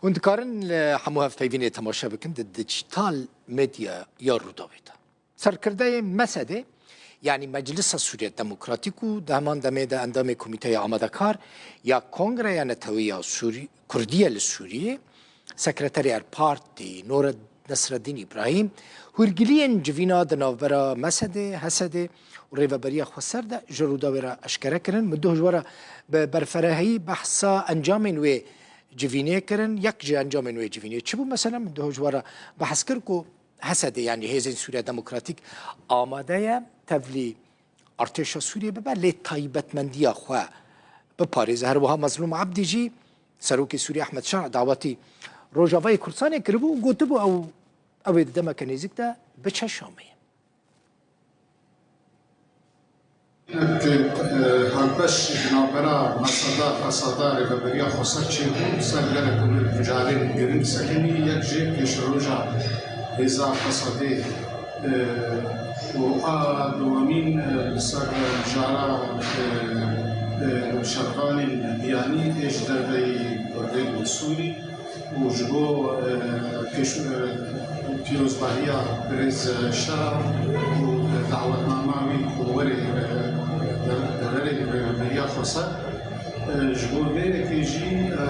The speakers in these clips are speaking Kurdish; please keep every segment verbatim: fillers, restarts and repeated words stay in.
Hûn dikarin li hemû hevpeyvînê temaşe bikin di dijital medya ya Rûdawê de. Serkirdeyê mesedê, yanî Meclisa Sûriya Demokratîk û di heman demê de endamê Komîteya Amadekar ya Kongreya Netewî ya Sûrî-, Kurdî ye li Sûriyê, Sekreterê Erpartî Nor Nesreddîn Îbrahîm, hûrgiliyên civîna di navbera mesedê, hesedê û Rêveberiya Xweser de ji Rûdawê re eşkere kirin. Min duh ji we re bi berferehî behsa encamên wê civînê kirin. Yek ji encamên wê civînê çi bû? Mesela min duh ji we re behs kir ku hesedê, yanî Hêzên Sûriya Demokratîk amade ye tevlî artêşa Sûriyê bibe, lê taybetmendiya xwe biparêze. Her wiha Mezlûm Ebdî jî, Serokê Sûriyê Ehmed Şer dawetî Rojavayê Kurdistanê kiribû û gotibû ew, ew ê di demeke nêzîk de biçe Şamê. Hinek, e, hevbeş ji navbera Meseda Qesada Rêveberiya Xweser çêbû, ser gelek gucarên giring sekinî, yek jê pêşeroja hêza Qesadê, e, û a dowemîn, e, li ser mijara, e, e, şervanên biyanî ê ji derveyî Kurdên Sûrî. û ji bo, e, pêş-, e, pîrozbahiya birêz, e, Şera û, e, dawetnama wî ku werê, e, de-, deverê Rêveberiya Xweser, e, ji bo vê yekê jî, e,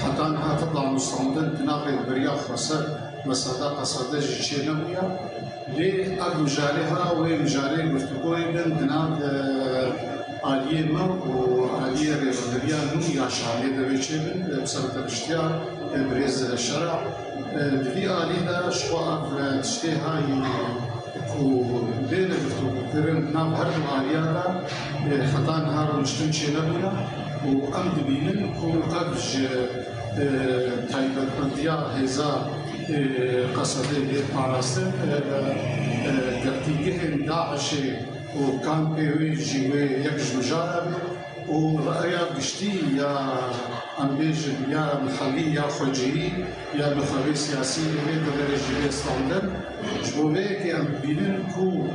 heta niha ti danûstandin di nav Rêveberiya Xweser, Meseda Qesade jî çênebûye. Lê ev mijarê ha wê mijarê guftûgoyê bin di nav, e, aliyê me û aliyê rêveberiya nû ya Şamê de wê çêbin, e, bi serpereştiya, e, birêz Şera. E, di vî alî de ji xwe ev, e, tiştê hayî ku bêne guftûgokirin di nav her du aliya de, e, heta niha rûniştin çênebûne û em dibînin ku ev ji, e, taybetmendiya hêza, e, Qesedê lê parastin, e, e, girtîgehên DAIŞê û kampê wê jî wê yek ji mijaran e û reya giştî ya, em bêjin, ya mihellî ya xwecihî ya nuxebê siyasî ê vê deverê jî bê standin. Ji bo vê yekê em dibînin ku,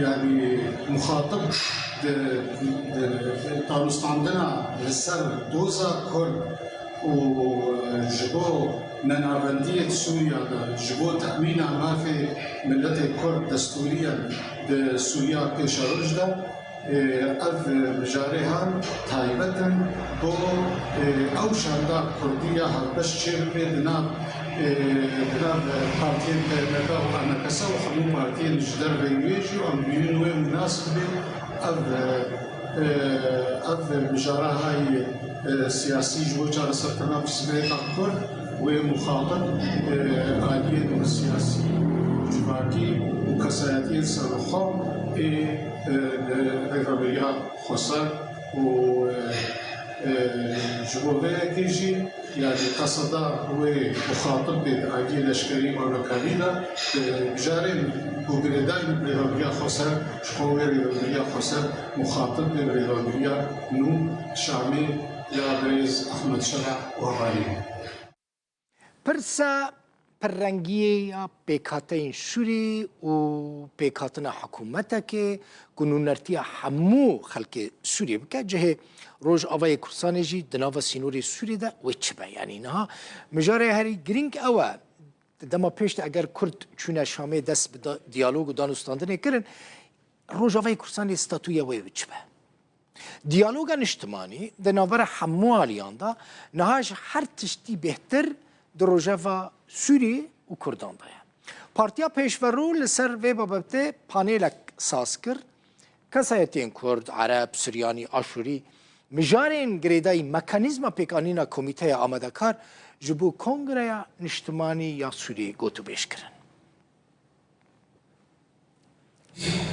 yanî, muxatib di, di, di danûstandina li ser doza Kurd û, e, ji bo nenavendiyê di Sûriya de, ji bo temîna mafê miletê Kurd destûriyan di Sûriya pêşeroj de, e, ev mijarê han taybet in bo, e, ew şanda Kurdî ya hevbeş çêbibe di nav, e, di nav partiyên P M K û A N K S û hemû partiyên ji derveyî wê jî, em dibînin wê münasib be ev, e, e, ev mijara hayê, e, siyasî ji bo çareserkirina pirsgirêka Kurd wê muxatib, e, aliyên siyasî, civakî û kesayetiyên serbixwe ê, e, rêveberiya xweser û, e, e, ji bo vê yekê jî, yanî Qeseda wê muxatib bê di aliyê leşkerî û amekarî de, e, mijarên ku girêdayî bi rêveberiya xweser, ji xwe wê rêveberiya xweser muxatib bê bi rêveberiya nû Şamê ya birêz Ehmed Şera û hevalî. Pirsa pirrengiyê ya pêkhateyên Sûrî û pêkhatina hikûmetekê ku nûnertiya hemû xelkê Sûriyê bike, cihê Rojavayê Kurdistanê jî di nava sînorê Sûriyê de wê çi be? Yanî niha mijarê herî girîng ew e. Di dema pêş de eger Kurd çûne Şamê dest bi da-, diyalog û danûstandinê kirin, Rojavayê Kurdistanê statûya wê bi çi be? Diyaloga niştimanî di navbera hemû aliyan de niha ji her tiştî bêhtir di rojeva Sûrî û Kurdan de ye. Partiya Pêşverû li ser vê babetê panêlek saz kir. Kesayetiyên Kurd, Ereb, Suryanî, Aşûrî, mijarên girêdayî mekanîzma pêkanîna Komîteya Amadekar ji bo Kongreya Niştimanî ya Sûriyê gotûbêj kirin.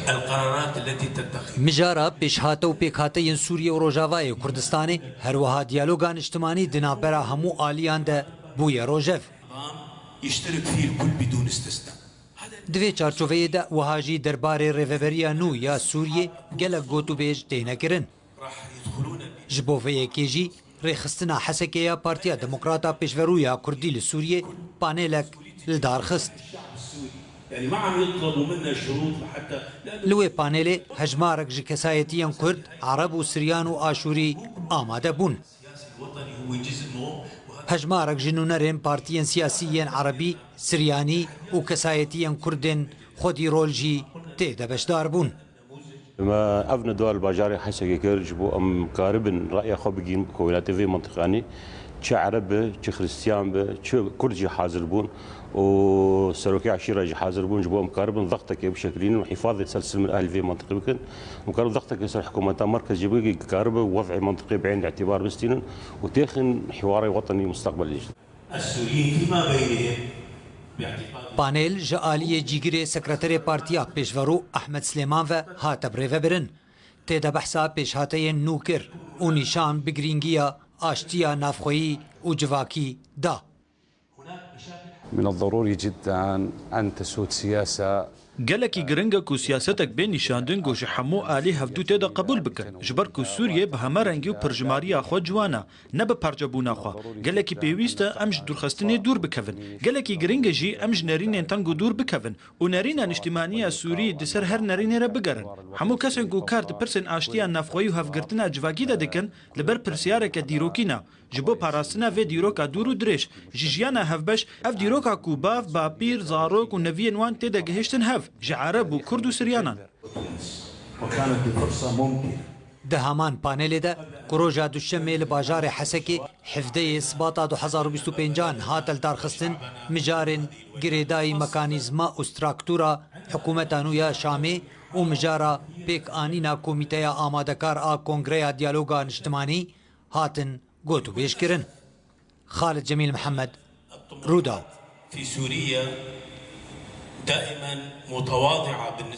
القرارات التي تتخذ. Mijara pêşhate û pêkhateyên Sûriyê û Rojavayê Kurdistanê, her wiha diyaloga niştimanî di navbera hemû aliyan de bûye rojev. يشترك فيه الكل بدون استثناء. Di vê çarçoveyê de wiha jî derbarê rêveberiya nû ya Sûriyê gelek gotûbêj têne kirin. Ji bo vê yekê jî rêxistina H S K ya Partiya Demokrata Pêşverû ya Kurdî li Sûriyê panelek li dar xist. يعني ما عم يطلبوا منا شروط لحتى، لأنه Li wê panelê hejmarek ji kesayetiyên Kurd, Ereb û Siryan û Aşûrî amade bûn. السياسي الوطني هو جزء مهم، وهذا Hejmarek ji nûnerên partiyên siyasî yên Erebî, Siryanî û kesayetiyên Kurd ên xwedî rol jî tê de beşdar bûn. Me ev nedwa li bajarê Hesekê kir, ji bo em karibin raya xwe bigihîn ku welatê vê mintiqanî çi Ereb be, çi Xiristiyan be, çi Kurd jî hazir bûn û serokê eşîra jî hazir bûn, ji bo em karibin zextekê bişekilînin û hîfazê ser silmil ehlî vê mintiqê bikin. Em karibin zextekê ser hikûmeta merkezî bikin, karibe wez'ê mintiqê bi eyn îtîbar bistînin û têxin hiwarê wetenî mustaqbelî jî. السوريين فيما بينهم باعتقاد Panel ji aliyê cîgirê sekreterê Partiya Pêşverû Ehmed Silêman ve hate birêvebirin. Tê de behsa pêşhateyên nû kir û nîşan bi girîngiya aştiya navxweyî û civakî da. من الضروري جدا أن تسود سياسة Gelekî giring e ku siyasetek bê nîşandin ku ji hemû alî hevdû tê de qebûl bikin. Ji ber ku Sûriye bi heme rengî û pirjimariya xwe ciwan e, ne bi parçebûna xwe. Gelekî pêwîst e em ji dûrxistinê dûr bikevin. Gelekî giring e jî em ji nerînên teng û dûr bikevin û nerîna niştimanî ya Sûrî di ser her nerînê re bigerin. Hemû kesên ku kar di pirsên aştiya navxweyî û hevgirtina civakî de dikin, li ber pirsiyareke dîrokî ne. Ji bo parastina vê dîroka dûr û dirêj, ji jiyana hevbeş, ev dîroka ku bav, bapîr, zarok û neviyên wan tê de gihiştin hev, ji Ereb û Kurd û Siryanan. وكانت بفرصة ممكنة. Di heman panelê de ku roja Duşemê li bajarê Hesekê hevdeyê Sibata du hezar û bîst û pêncan hate lidarxistin, mijarên girêdayî mekanîzma û straktura hikûmeta nû ya Şamê û mijara pêkanîna komîteya amadekar a Kongreya Diyaloga Niştimanî hatin gotûbêjkirin. Xalid Cemîl Mihemed, Rûdaw. في سوريا دائما متواضعة بالنسبة